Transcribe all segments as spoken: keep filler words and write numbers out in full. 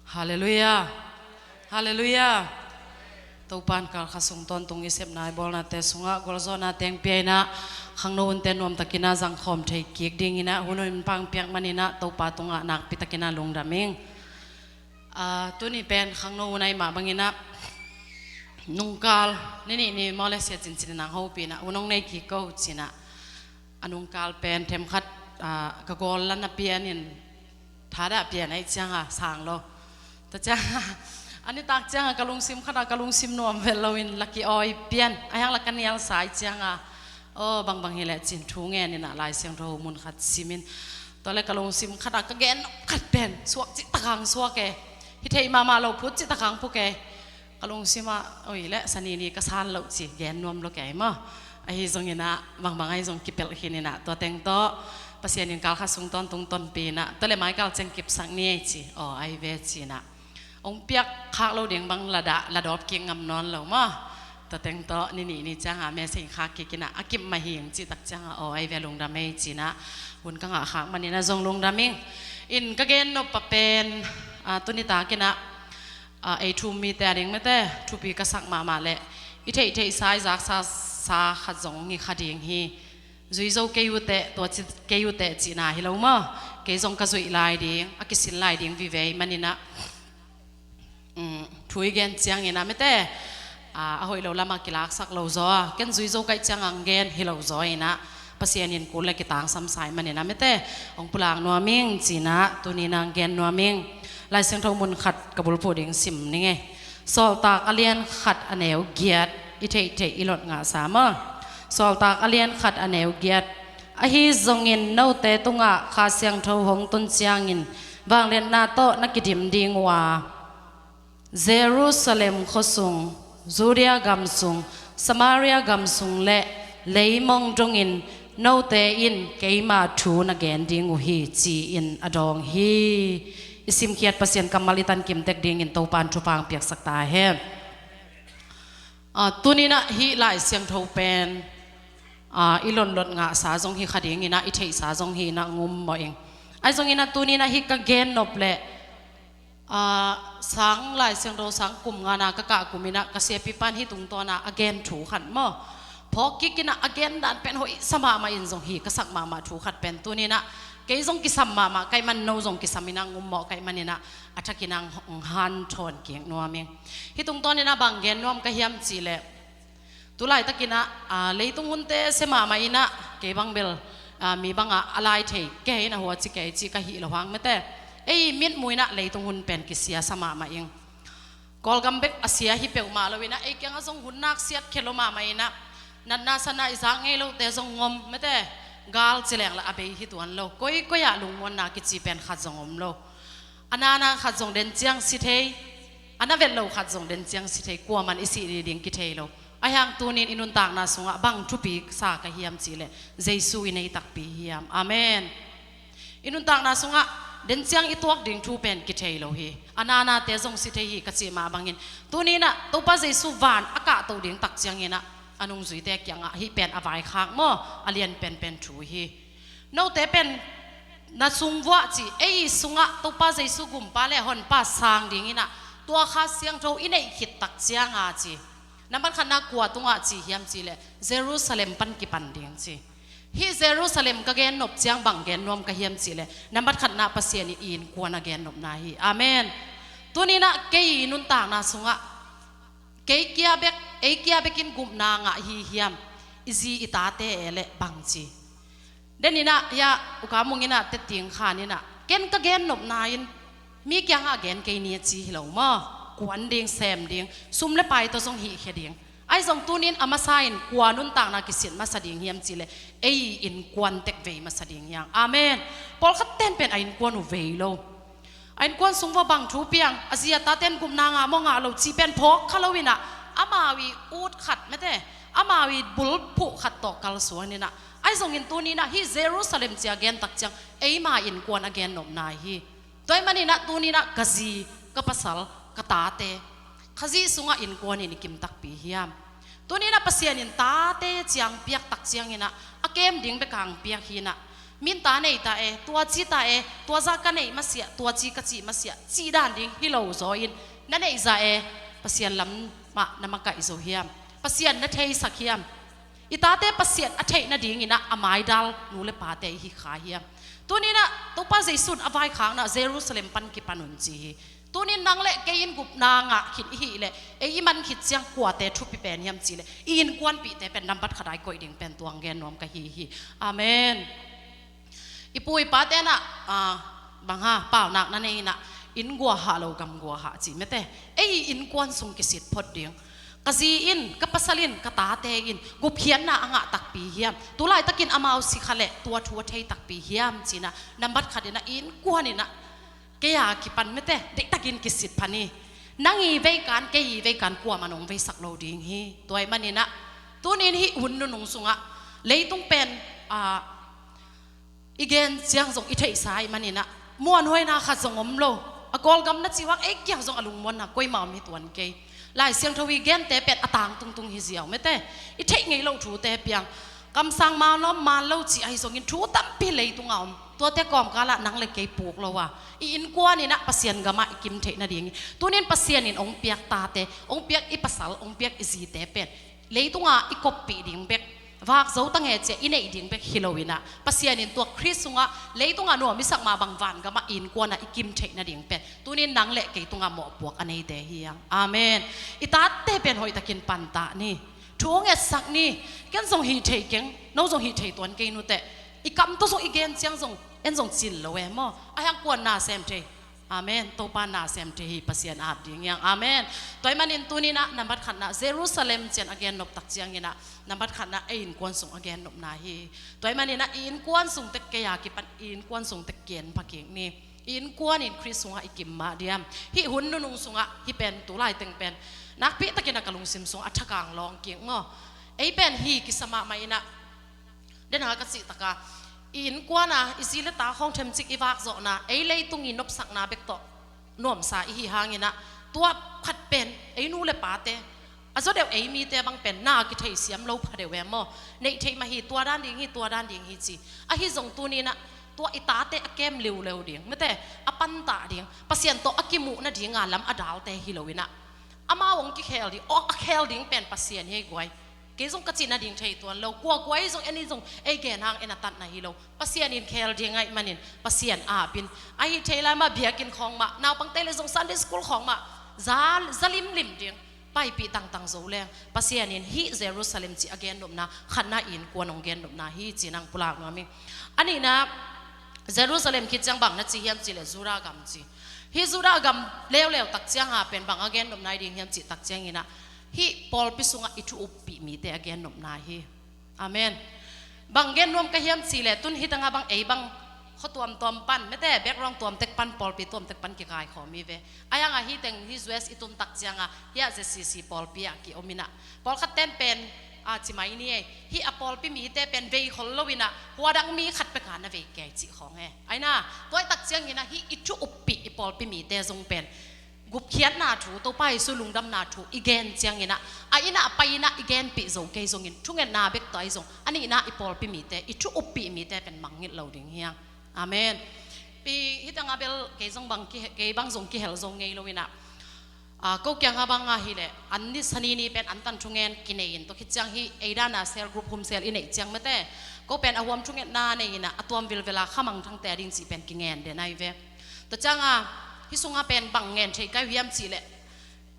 Halleluiah. Halleluiah. Topan kalkha sung tawntung i sepna i bawlnate sungah gualzawhna teng pia in ah, khangno hunte nuamtakin ah zangkhawm thei kik dingin ah hun hun pang piak manin ah Topa tungah nakpitakin ah lungdam ing. Ah, tuni pen khangno hun ahih mah bangin ah nungkal ni nih ni maw le sia cincin in ah hong hopih in ah hun hong nei kik ko ci-in ah, a nungkal pen themkhat, ah, ka gawl lan a pianin thadah pian ahih cianga sang lo. Tua cianga a nitak cianga ka lungsim khatah ka lungsim nuam vel loin la ki-awi pian, a hiang la ka nialsa ahih cianga, aw, bangbang hileh ci-in thu ngen in ah Lai Siangtho mun khat simin, tua le ka lungsim khatah ka gen nop khat pen suak cihtak hang suak e. Hi thei mahmah lo, phut cihtak hang phuk e. Ka lungsimah, oi le, sanini ka san loh ci gen nuam lo kei maw. Ahi zongin ah bangbang ahi zong kipelh khin in ah tua teng tawh Pasian in kalkha sung tawntung tonpih in ah, tua le maikal ciang kipsak ni ei ci, aw, ahi ve ci-in ah, hong piak khak lo ding bang la dah, la dawp kik ngam nawn lo maw. Tua teng tawh ni nih ni cianga message khak kik in ah, a kip mah hing cihtak cianga, aw, ahi ve, lungdam ei ci-in ah hun ka ngah khak manin ah zong lungdam ing. In ka gen nop pa pen, ah, tuni takin ah, ah, ei thu-um mite a ding mete thupi ka sak mahmah leh, i theihtheihsa, i zaksa sa khat zong hong hi kha ding hi. Zui zo kei uh teh, tua ci kei uh teh cihna hi lo maw. Kei zong ka zuih lai ding, a kisin lai ding vive ahih manin ah, um, thu i gen ciangin ah mete, ah, a hoih lo lamah kilaksak lo zaw a, ken zui zo ka hih ciangah hong gen hi lo zaw in ah, Pasian in kul le kitangsam sa ahih manin ah mete, hong pulak nuam ing ci-in ah tuni-in ah hong gen nuam ing. Lai Siangtho mun khat ka bulphuh ding sim ning ei. Sawltak a lian khat a neu giat, i theihtheih i lot ngahsa maw. Sawltak a lian khat a neu giat. Ahi zongin note tungah Kha Siangtho hong tun ciangin vangliatna tawh na kidim ding uh a, Jerusalem khuasung, Judea gamsung, Samaria gamsung le leimong dongin note in keima thu na gen ding uh hi, ci-in a dawng hi. I simkhiat Pasian kammal i tankim tek dingin Topan thupha hong piaksak ta hen. Ah, tuni-in ah hih Lai Siangtho pen, ah, i lotlot ngahsa zong hi kha dingin ah, i theihsa zong hi-in ah hong um mawh ing. Ahi zongin ah tuni-in ah hih ka gen nop leh, ah, sang Lai Siangtho sang kum ngana ka kah kumin ah ka siapipan hih tungtawn ah a gen thu khat maw, phawk kik in ah a gen dan pen hoihsa mahmah in zong hi ka sak mahmah thu khat pen tuni-in ah kei zong kisam mahmah ka hih man, no zong kisam in ah hong um mawh ka hih manin ah a thakin ah hong hanthawn kik nuam ing. Hih tungtawn in ah bang gen nuam ka hiam cih leh, tu laitakin ah, ah, leitung hunte sia mahmah in ah, kei bang bel, ah, mi bangah a lai thei kei in ah, hua ci kei cih ka hih loh hang mete, ei mitmuh in ah leitung hun pen kisiasa mahmah ing. Kawlgam bek a sia hi peuhmah lo in ah, ei kiangah zong hun nak siat khia lo mahmah in ah, natna satna i zak ngei lote zong om mete, gal ci leng lah a bei hi tuan lo, koikoi ah lungmuanna kici pen khat zong om lo. A nana khat zong den ciang si thei, a na vet lo khat zong den ciang si thei, kuaman i sih ding kithei lo. Ahi hang tuni-in i nuntakna sungah bang thupi sa ka hiam cih leh, Jesu i nei takpi hiam. Amen. I nuntakna sungah den ciang i tuak ding thu pen kithei lo hi. A nanate zong si thei hi ka cih mah bangin, tuni-in ah Topa Jesu van a kahto ding tak ciangin ah a nungzuite kiangah hih pen a vaikhak maw, a lian penpen thu hi. Note pen na sung vuah ci, ei sungah Topa Jesu gumpa le honpa sang dingin ah tua Kha Siangtho i neih khit tak cianga ci, nambat khatna kua tungah ci hiam cih leh, Jerusalem pan kipan ding ci. Hih Jerusalem ka gen nop ciang bang gen nuam ka hiam cih leh, nambat khatna Pasian in i innkuan a gen nopna hi. Amen. Tuni-in ah kei i nuntakna sungah, kei kia bek, ei kia bekin gupna ngah hi hiam, i zi i tate e leh bang ci. Den in ah, ya, ukamung in ah, teting khan in ah, ken ka gen nopna in mi kiangah gen kei ni a ci hi lo maw. Kuan ding, sem ding, sum le pai tawh zong hihkhia ding. Ahi zong tuni-in a masa in kua nuntakna kisit masa ding hiam cih leh, ei innkuan tek vei masa ding hi hang. Amen. Pawlkhat ten pen a innkuan uh vei lo. A innkuan sung vua bang thu piang, a zi a taten gupna ngah maw ngah lo cih pen phawk kha lo in ah, amau i ut khat mete, amau i bulphuh khat tawh kalsuan in ah, ahi zongin tuni-in ah hih Jerusalem ci a gen tak ciang eima innkuan a gen nopna hi. Tua ahih manin ah tuni-in ah ka zi, ka pasal, ka tate Khazih sungah innkuan in i kim takpi hiam? Tuni-in ah Pasian in tate ciang piak tak ciangin ah, a kem ding bek hong piak hi in ah, Min ta nei ta e, tua ci ta e, tua zah ka neih masiah, tua ci ka cih masiah, cih dan ding hi lo zaw in, na neih zah e, Pasian lam mah na makaih zo hiam? Pasian na theisak hiam? I tate Pasian a theih nadingin ah a maidal nu le pate i hi kha hiam? Tuni-in ah Topa Jesu in a vaikhakna Jerusalem pan kipan un ci hi. Tuni-in nang le kei in gupna ngah khin i hih leh, ei i man khit ciang kuate thupi pen hiam cih leh, i innkuanpihte pen nambat khat a i koih ding pen tua hong gen nuam ka hi hi. Amen. I pu i pate in ah, ah, bang ha, paunak na nei in ah, inn guahah lo gam guahah cih mete. Ei i innkuan sung kisit phot ding. Ka zi in, ka pasal in, ka tate in gupkhiatna a ngah takpi hiam? Tulaitakin amau si kha leh tua thu a thei takpi hiam ci-in ah, nambat khat in ah i innkuan in ah kei a kipan mete, deihtakin kisit pha ni. Nang i veikan, kei i veikan kuamah in hong veisak lo ding hi. Tua ahih manin ah, tuni-in hih hun nunung sungah leitung pen, ah, i gen ciang zong i theihsa ahih manin ah, muanhuaina khat zong om lo. A Kawlgam na cih hang ei kiang zong a lungmuanna koimah om hi tuan kei. Lai Siangtho i gente pen a tangtung tung hi ziau mete. I theih ngei loh thute piang. Kamsang man om man lo cih ahi zongin thu tampi leitung a om. Tuate kawmkal ah nang le kei puk lo a, i innkuan in ah Pasian gam ah i kim theih nading hi. Tuni-in Pasian in hong piak tate, hong piak i pasal, hong piak i zite pen leitung a i koppih ding bek, vak zo ta nge ci-a i neih ding bek hi lo in ah, Pasian in tua Khrist sungah leitung a nuam i sak mah bang van gam ah i innkuan ah i kim theih nading pen tuni-in nang le kei tungah mawhpuak a neite hi hang. Amen. I tate pen hoihtakin pan ta ni. Thu hong etsak ni. Ken zong hih thei keng, no zong hih thei tuan kei nuteh. I kam tawh zong i gen ciang zong, en zong cil lo e maw? Ahi hang kua in na sem thei? Amen. Topa in na sem thei hi, Pasian ap ding hi hang. Amen. Tua ahih manin tuni-in ah nambat khatna Jerusalem ci-in a gen nop tak ciangin ah, nambat khatna ei innkuan sung a gen nopna hi. Tua ahih manin ah i innkuan sung tek kei a kipan i innkuan sung tek gen pha kik ni. I innkuan in Khrist sungah i kim mah diam? Hih hun nunung sungah hih pen tu laiteng pen nakpi takin a ka lungsim sungah a thakang lawng kik maw? Ei pen hih kisa mahmah in ah, den a ka cih tak a, i innkuan a i zi le ta khawng themcik i vak zawhna, ei leitung i nopsakna bek tawh nuamsa i hih hangin ah, tua khat pen ei nu le pate, a zaw deuh ei mite bang pen na kitheisiam lo pha deuh e maw? Neih theih mah hi, tua dan ding hi, tua dan ding hi ci. Ahi zong tuni-in ah tua i tate a kem leuleu ding mete, a pantah ding, Pasian tawh a kimuh nading a lam a dalte hi lo in ah, amau hong kikhel ding, a khel ding pen Pasian hi ei guai. Kei zong ka cih nading thei tuan lo. Kuakua ei zong, en ei zong, ei gen hang en a tatna hi lo. Pasian in khel ding ahih manin Pasian ap in, ahi thei lai mah biakinn khawng mah, naupangte le zong Sunday school khawng mah za, za limlim ding, paipih tangtang zo leng, Pasian in hih Jerusalem cih a gen nopna khatna i innkuan hong gen nopna hi ci-in hong pulak nuam hi. A nihna, Jerusalem khit ciang bang na ci hiam cih leh Judah gam ci. Hih Judah gam leuleu tak ciang a pen bang a gen nopna hi ding hiam cih tak ciangin ah, hih pawlpi sungah i thu uppih mite a gen nopna hi. Amen. Bang gen nuam ka hiam cih leh, tun hih tangah bang ei bang khua tuamtuam pan mete, background tuam tek pan, pawlpi tuam tek pan kikaikhawm hi ve. Ahi hang a hih teng hih U S i tun tak ciang a, hih a Z C C pawlpi ah kiom in ah, pawlkhat ten pen, a, ci mai ni ei, hih a pawlpi mite pen vei khol lo in ah, hua dang mi khat bek a na vei kei cih khawng e. Ahi na, tua ahih tak ciangin ah hih i thu uppih i pawlpi mite zong pen gupkhiatna thu, Topa Jesu lungdamna thu i gen ciangin ah, a inn ah pai in ah i genpih zo kei zongin, thungetna bek tawh ahi zong, a nihna i pawlpi mite, i thu uppih mite pen mangngilh lo ding hi hang. Amen. Pi, hih tangah bel kei zong bang kihe-, kei bang zong kihel zo ngei lo in ah, a, ko kiangah bang ahih leh, an ni, Sani ni pen antan thungen kinei in, tua khit ciang hih ei dan a cell group home cell i neih ciang mete, ko pen a huam thungetna nei in ah, a tuam vilvel a Kha Mang Thangte a ding cih pen kingen den ahi ve. Tua ciang a, hih sungah pen bang ngen thei ka hi hiam cih leh,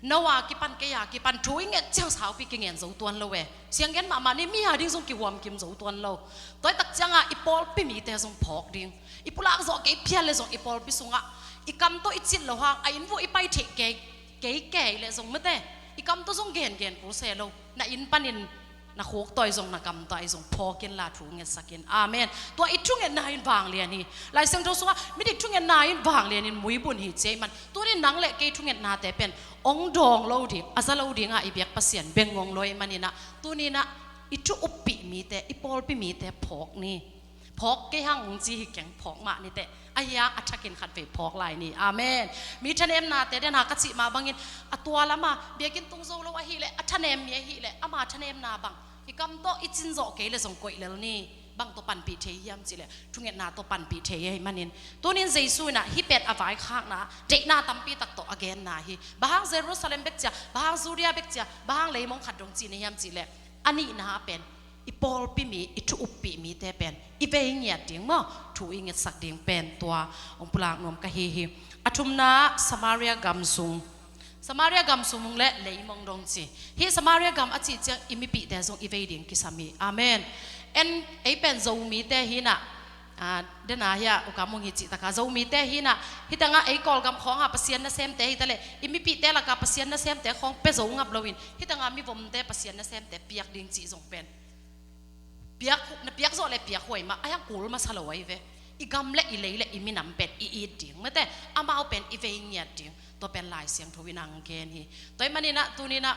no a kipan, kei a kipan thu i nget ciang saupi kingen zo tuan lo e. Siang gen mahmah ni, mi a ding zong kihuam kim zo tuan lo. Tua ahih tak ciang a i pawlpi mite zong phawk ding. I pulak zawh kei phial leh zong i pawlpi sungah i kam tawh i cit loh hang, a inn vuah i pai theih kei, kei kei leh zong mete, i kam tawh zong gengen kul se lo. Na inn panin na khuk tawh ahi zong, na kam tawh ahi zong phawk inla thu ngetsak in. Amen. Tua i thungetna in vanglian hi. Lai Siangtho sungah midik thungetna in vanglian in muibun hi ci ahih man, tuni nang le kei thungetnate pen hong dawng lo ding, a za lo ding a i biak Pasian beng ngong lo ahih manin ah, tuni in ah i thu uppih mite, i pawlpi mite phawk ni. Phawk kei hang ung ci hi keng, phawk mah ni teh. Ahi hang a thakin khatvei phawk lai ni. Amen. Mi thanemnate den a ka cih mah bangin, a tua lam a biakinn tung zo lo ahih leh, a thanem mi ahih leh, ama thanemna bang i kam tawh i cin zawh kei leh zong koih lel ni. Bang tawh panpih thei hiam cih leh thungetna tawh panpih thei ahih manin, tunin Jesu in ah hih pen a vaikhakna, deihna tampi tak tawh a genna hi. Bang hang Jerusalem bek cia, bang hang Judea bek cia, bang hang leimong khat dong cih na hiam cih leh, a nihna pen i pawlpi mi, i thu uppih mite pen i vei ngiat ding maw, thu i ngetsak ding pen tua hong pulak nuam ka hi hi. A thumna, Samaria gam sung. Samaria gam sung le leimong dong ci. Hih Samaria gam a cih ciang i mipihte zong i vei ding kisam hi. Amen. En, ei pen Zomite hi in ah, a, dena hi a, U Kam Mung hi cih taka Zomite hi in ah, hih tengah ei Kawlgam khawng a Pasian nasemte hi ta leh, i mipihte laka Pasian nasemte khawng pia zo ngap loin, hih tengah mivomte Pasian nasemte piak ding cih zong pen piak, na piak zawh le piak huai mah, a hiang kul masa lo ahi ve. I gam le i lei le i minam pen i it ding mate, amau pen i vei ngiat ding. Tua pen Lai Siangtho in ang gen hi. Tua ahih manin ah, tunin ah,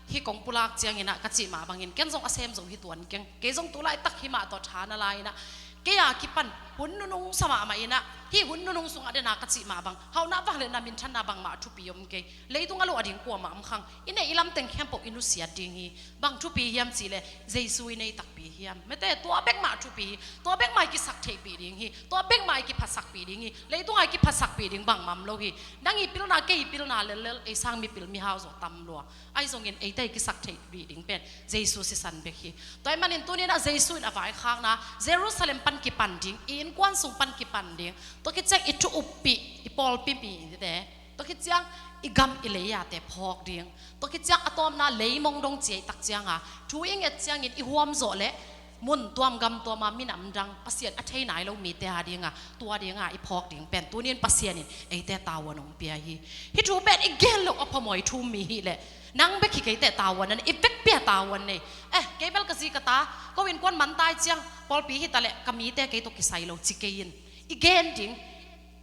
hih kong pulak ciangin ah ka cih mah bangin, ken zong a sem zo hi tuan keng. Kei zong tu laitak hih mah tawh tha na lai in ah, kei a kipan hun nunung sa mahmah in ah, hih hun nunung sungah dena ka cih mah bang, hauhna vang le na minthanna bangmah thupi om kei. Leitung a luah ding kuamah om khang. I neih i lam teng khempeuh i nusiat ding hi. Bang thupi hiam cih leh, Jesu i nei takpi hiam. Mate, tua bek mah thupi hi. Tua bek mah i kisaktheihpih ding hi. Tua bek mah i kiphatsakpih ding hi. Leitung a i kiphatsakpih ding bangmah om lo hi. Nang i pilna, kei i pilna lellel, ei sang mipil mihau zaw tam lua. Ahi zongin eite i kisaktheihpih ding pen Jesu sisan bek hi. Tua ahih manin tunin ah Jesu in a vaikhakna, Jerusalem pan kipan ding, i innkuan sung pan kipan ding. Tua khit ciang i thu uppih, i pawlpi mite. Tua khit ciang i gam i lei ate phawk ding. Tua khit ciang a tawpna, leimong dong ci ahih tak cianga, thu i nget ciangin i huam zawh leh mun tuam gam tuama minam dang, Pasian a thei nai lo mite a dinga, tua dinga i phawk ding pen tunin Pasian in eite tavuan hong pia hi. Hih thu pen i gen loh a phamawh thu mi hi leh, nang bek hi kei teh tavuan a nei, i vekpi a tavuan nei. Eh, kei bel ka zi ka ta, ko innkuan man tai ciang, pawlpi hi ta leh ka mite kei tawh kisai lo ci kei in. I gen ding,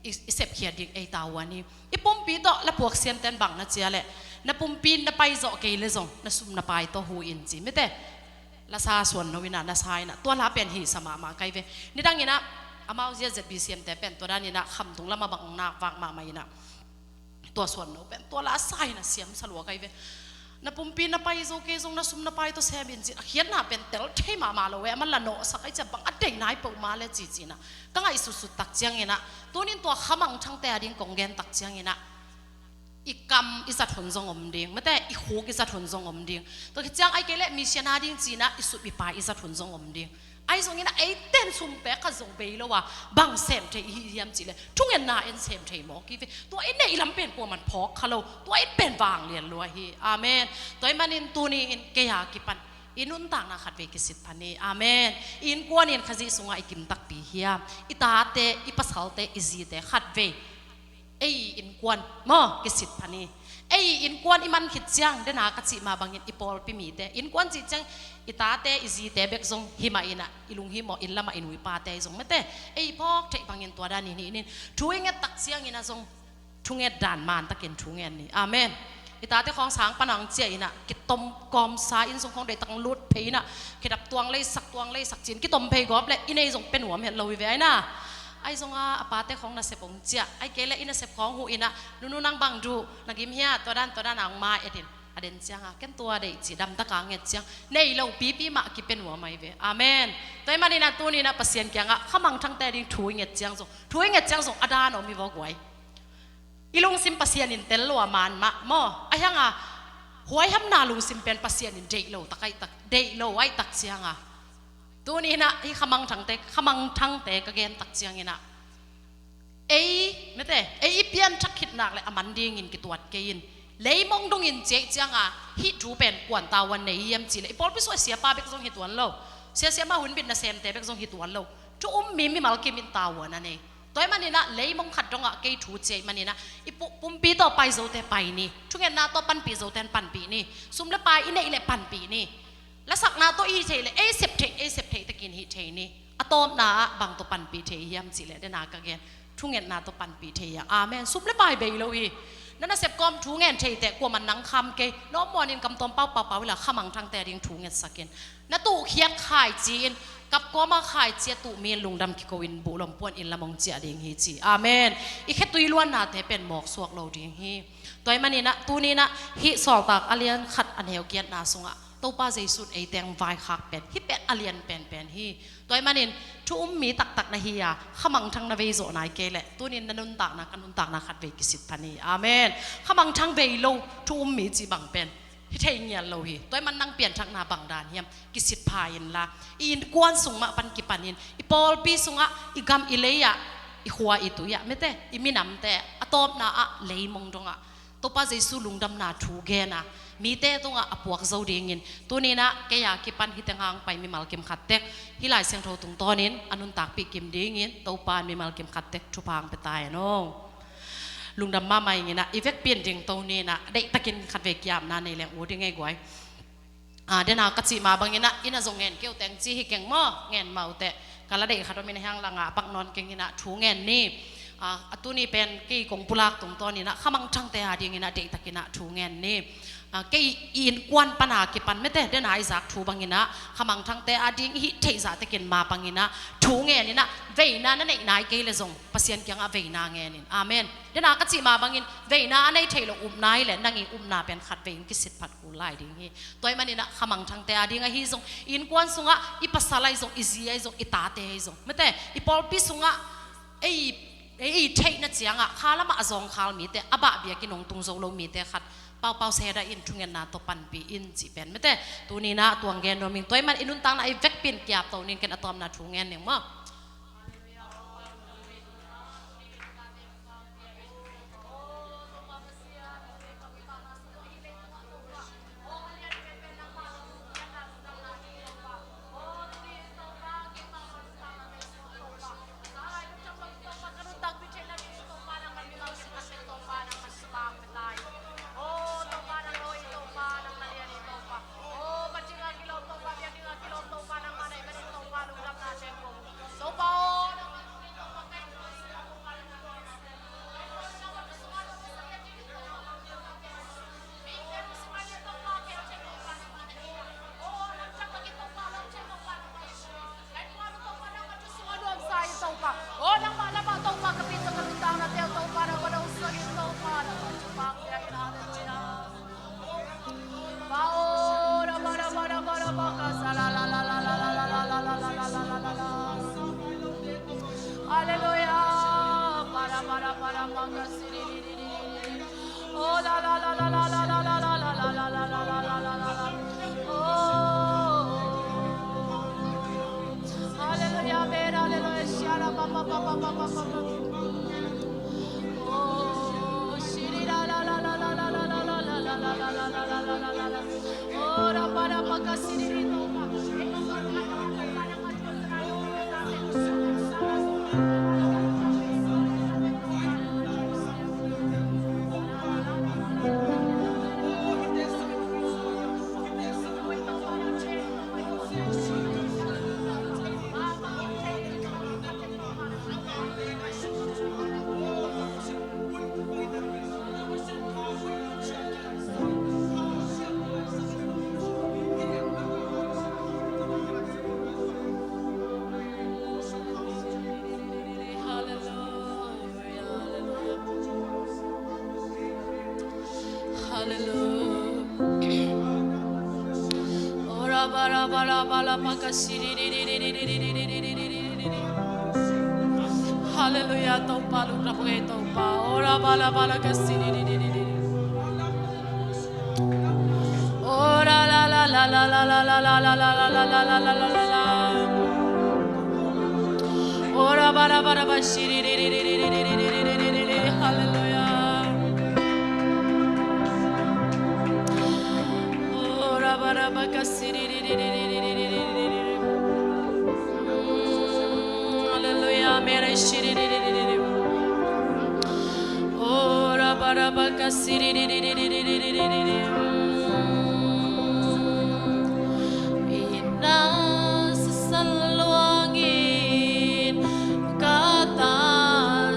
i, i sepkhiat ding ei tavuan hi. I pumpi tawh la puak sianten bang na ci a leh, na pumpi na pai zawh kei leh zong na sum na pai tawh hu in ci mate. La sa suan no in ah, na sa in ah, tua la pen hi sa mahmah kai ve. Nidang in ah, amau zia Z B C M te pen tua dan in ah khamtung lam a bang nak vak mahmah in ah, tua suan no pen tua la sa in ah siam sa lua kai ve. Na pumpi na pai zo kei zong na sum na pai tawh sem in ci, a khiatna pen tel thei mahmah lo ve. A man la nawhsak ai cia bang a dei nai peuhmah le ci ci in ah ka ngaihsutsut tak ciangin ah, tunin tua khamangthangte a ding kong gen tak ciangin ah, i kam i zat hun zong om ding mate, i khuk i zat hun zong om ding. Tua khit ciang ai kei leh mission a ding ci in ah i sup i pai i zat hun zong om ding. Ahi zongin ah eiten sum pek khat zong bei lo a, bang sem thei i hi hiam cih leh, thungetna en sem thei mawk hi ve. Tua i neih lam pen kuaman phawk kha lo, tua in pen vang lian lua hi. Amen. Tua ahih manin tuni in kei a kipan i nuntakna khatvei kisit pha ni. Amen. I innkuan in Khazih sungah i kim takpi hiam? I tate, i pasalte, i zite khatvei ei innkuan maw kisit pha ni. Ei innkuan i man khit ciang, dena ka cih mah bangin i pawlpi mite, innkuan cih ciang i tate, i zite bek zong hi mah in ah, i lunghimawh inn lamah i nu i pate zong mate, ei phawk theih bangin tua dan in hi in, thu i nget tak ciangin ah zong thunget dan man takin thu ngen ni. Amen. I tate khawng sang pan ang cia in ah, kitom kawmsa, inn sung khawng deih tak lut phei in ah, khedap tuang leisak, tuang leisak ci-in kitom phei gawp leh i nei zong pia nuam het lo hi ve ai na. Ahi zong a, a pate khawng nasep hong ciah, ai kei leh i nasep khawng huh in ah, nunu nang bang duh, na gim hia, tua dan, tua dan a hong ma et in. A den ciang a, ken tua deih ci, damtak a nget ciang, nei lo pipi mah kipia nuam ahi ve. Amen. Tua ahih manin ah tuni in ah Pasian kiangah khamangthangte ding thu i nget ciang zong, thu i nget ciang zong a dan om hi vaw guai. I lungsim Pasian in tel lo a man mah maw. A hiang a, huaihamna lungsim pen Pasian in deih lo tak ai tak, deih lo ai tak ciang a, tuni in ah hih khamangthangte, khamangthangte ka gen tak ciangin ah, ei mate, ei i pianthak khit nak leh a man dingin kituat kei in. Leimong dongin ci ahih ciang a, hih thu pen kuan tavuan nei hiam cih leh, i pawlpi sung a siapa bek zong hi tuan lo. Sia, siama hunbit nasemte bek zong hi tuan lo. Thu um mi mimal kim in tavuan a nei. Tua ahih manin ah leimong khat dongah kei thu ci ahih manin ah, i pu-, pumpi tawh pai zote pai ni. Thungetna tawh panpih zote in panpih ni. Sum le pai i neih leh panpih ni. Lasakna tawh i hih theih leh ei sep theih, ei sep theih takin hih thei ni. A tawpna ah bang tawh panpih thei hiam cih leh, dena ka gen, thungetna tawh panpih thei hi a. Amen. Sum le pai bei lo hi. Na nasep kawm thu ngen thei teh kuaman nang kham kei. Na om muanin kam tawm paupau pau hi la, khamangthangte a ding thu ngetsak in. Na tuhkhiat khaici in, kap kawma khaici a tuh mi in lungdam kiko in, buhlom puan inn lam hong ciah ding hi ci. Amen. I khetui luannate pen mawk suak lo ding hi. Tua ahih manin ah tuni in ah hih Sawltak a lian khat a neu giatna sungah Topa Jesu in ei teng vaikhak pen hih pen a lian penpen hi. Tua ahih manin thu um mi taktak na hi a, khamangthang na vei zawh nai kei leh tunin na nuntakna, ka nuntakna khatvei kisit phan hi. Amen. Khamangthang vei lo thu um mi cih bang pen hi thei ngial lo hi. Tua ahih man nang pianthakna bang dan hiam kisit pha inla, i innkuan sung mah pan kipanin i pawlpi sungah, i gam i lei-ah, i khua i tui-ah, mete, i minamte a tawpna ah leimong dongah Topa Jesu lungdamna thu gen a, mite tungah a puak zo dingin, tuninah kei a kipan hih teng hang pai mimal kim khat tek hih Lai Siangtho tungtawnin a nuntakpih kim dingin Topa in mimal kim khat tek thupha hong pia ta hen aw. Lungdam mahmah inginah i vekpi in ding to ninah, deihtakin khatvei ki-apna nei leng ut ding ei guai. Ah, dena ka cih mah banginah, inn a zong ngen kei uh teng ci hi keng maw, ngen mah uh teh. Ka la deih khat om in a hiang langah a pak nawn keng inah thu ngen ni. Ah, a tuni pen kei kong pulak tungtawninah khamangthangte a dinginah deihtakinah thu ngen ni. Ah, kei i innkuan pana kipan mete, dena i zak thu banginah khamangthangte a ding i hih theih zahtakin mah banginah thu ngen inah, veina na neih nai kei le zong Pasian kiangah veina ngen in. Amen. Dena ka cih mah bangin veina a nei thei lo upna hi le nang i upna pen khatvei in kisit phat kul lai ding hi. Tua ahih maninah khamangthangte a ding ahi zong, i innkuan sungah i pasal ahi zong, i zi ahi zong, i tate ahi zong, mete, i pawlpi sungah ei, ei, ei theihna ciangah kha lamah a zawngkhal mite, a bah biakinn hong tung zo lo mite khat paupau seda in thungetna tawh panpih in cih pen mete, tuninah tuang gen nuam ing. Tua ahih man i nuntakna i vekpi in ki-ap to ning, ken a tawpna thu ngen ning maw. Hallelujah. Oh, la, la, la. Oh. Hallelujah, amen, hallelujah. Shara, pa, pa, pa. Oh, shiri, la, la, la. Oh, ra, pa, ra, pa, ka, shiri, ri, to, pa. Hallelujah. Ora bara bara bara makasiri. Hallelujah, Topa, lungdam ing Topa. Ora bara bara kasiri. Ora la la la. Ora bara bara ba shiri. Hallelujah. Ora bara ba kasiri. Hallelujah. Mere shiri. Ora bara ba kasiri. Ina saluangin kata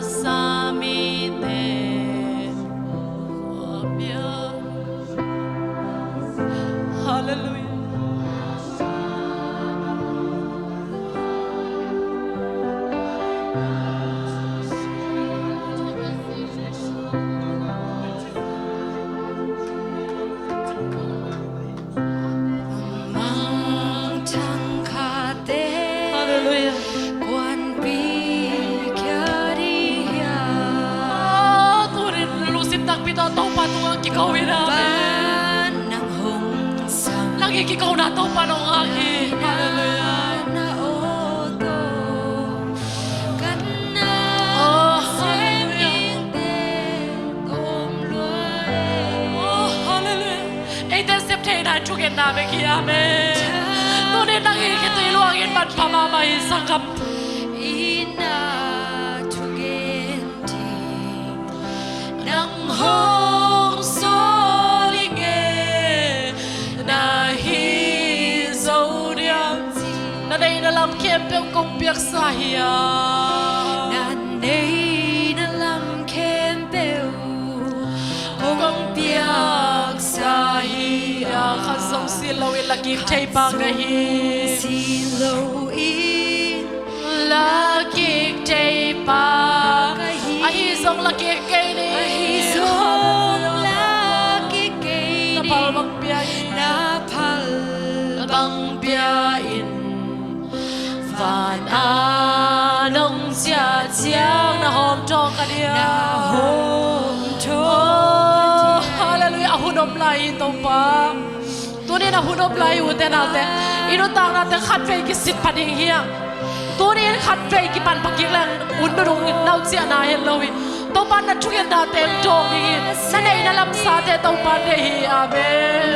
samite. Hallelujah. Ko na Topa nong ngak hi. Halleluiah. Oh, halleluiah. Oh, halleluiah. Eite sep theihna thugenna bek hi. Amen. Tuni nang i khitui luangin manpha mahmah hi, sanggam. Ina thugen ding nang hong sawl ing e, na hi zo diam? Na neihna lam khempeuh kong piaksa hi a. Na neihna lam khempeuh kong piaksa hi a. Khat zong sin loin la kik thei pa ka hi. Khat zong sin loin la kik thei pa ka hi. Ahi zong la kik kei ni. Ahi zong la kik kei ni. Na phal bang pia in. Na phal bang pia in. Van a nong ciah ciang na hawm thawng ka dia. Na hawm thawng ka dia. Oh, halleluiah. A hun om lai hi Topa. Tuni in a hun om lai hi, ute naute. I nuntaknate khatvei kisit pha ding hi a. Tuni in khatvei kipan pha kik leng hun nunung in nau ciahna het lo hi. Topa na thugennate dawng ding hi. Na neihna lamsate Topa deih hi. Amen.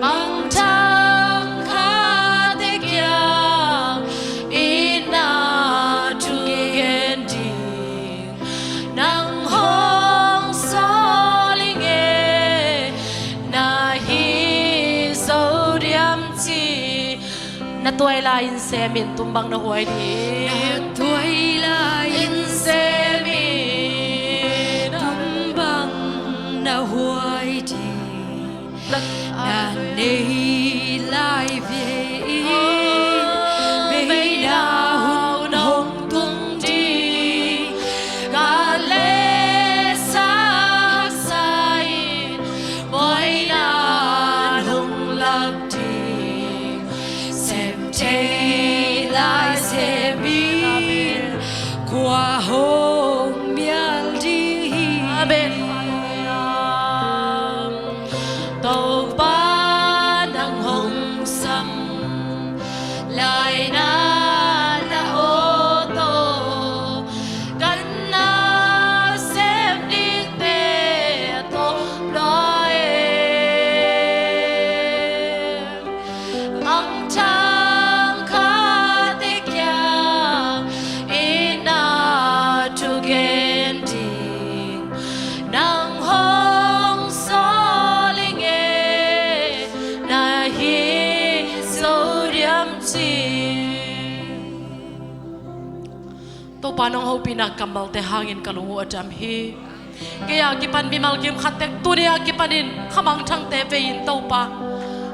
Mangthang khate kiang ina thugen ding nang hong sawl ing e, na hi zo diam ci. Na tuailai in sem in, tum bang na huai ding. Na tuailai in sem in, tum bang na huai ding. Na nei lai ve in, veina hun hong tung ding. Ka leh saksa in, buaina hong lak ding. Sem thei lai sem in, kua hong mial ding hi. Amen. Topa nang hong sam lai na, na aw tawh, kan na sem dingte a tawp lua e. Mangthang khate kiang ina thugen ding nang hong sawl ing e, na hi zo diam ci. Topa nong hopihna kammalte hangin ka lung uh a dam hi. Kei a kipan mimal kim khat tek, tuni a kipanin kha mangthangte vei in Topa.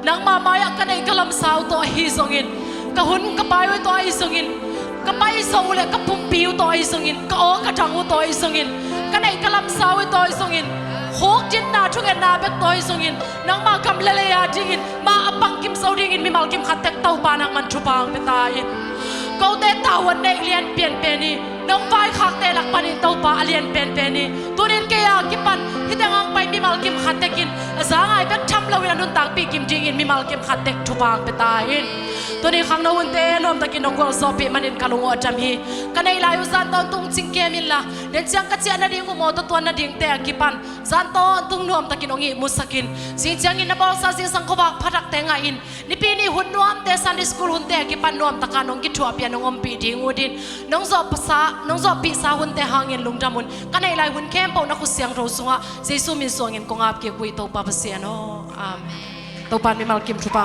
Nangmah mai-ah ka neih ka lamsau tawh ahi zongin, ka hun ka pai uh tawh ahi zongin, ka pai zo uh le ka pumpi uh tawh ahi zongin, ka aw ka dang uh tawh ahi zongin, ka neih ka lamsau uh tawh ahi zongin, khukdinna thugenna bek tawh ahi zongin, nangmah gam le lei a dingin mah a pang kim zo dingin mimal kim khat tek Topa nangman thupha hong pia ta in. Kote tavuan neih lian pianpen hi, nong vaikhakte lak panin Topa a lian penpen hi. Tunin kei a kipan hih teng hong pai mimal kim khat tek in a za ngai bek tham loin a nuntakpih kim dingin mimal kim khat tek thupha hong pia ta in. Tuni khangno hunte nuamtakin nong gualzawhpih manin ka lung uh a dam hi. Ka neih lai uh zan tawntung cingkem inla, den ciang ka ciah nading uh mawtaw tuan nadingte a kipan zan tawntung nuamtakin hong ihmusak in. Zing ciangin na bawlsa zingsang khuavak pha takte ngah in. Nipi ni hun nuamte, Sunday school hunte a kipan nuamtaka nong kithuahpih a nong ompih ding uh din, nong zawhpasa, nong zawhpihsa hunte hangin lungdam un. Ka neih lai hun khempeuh na khut siangtho sungah Jesu min suangin kong ap kik uh hi Topa Pasian aw. Amen. Topa in mimal kim thupha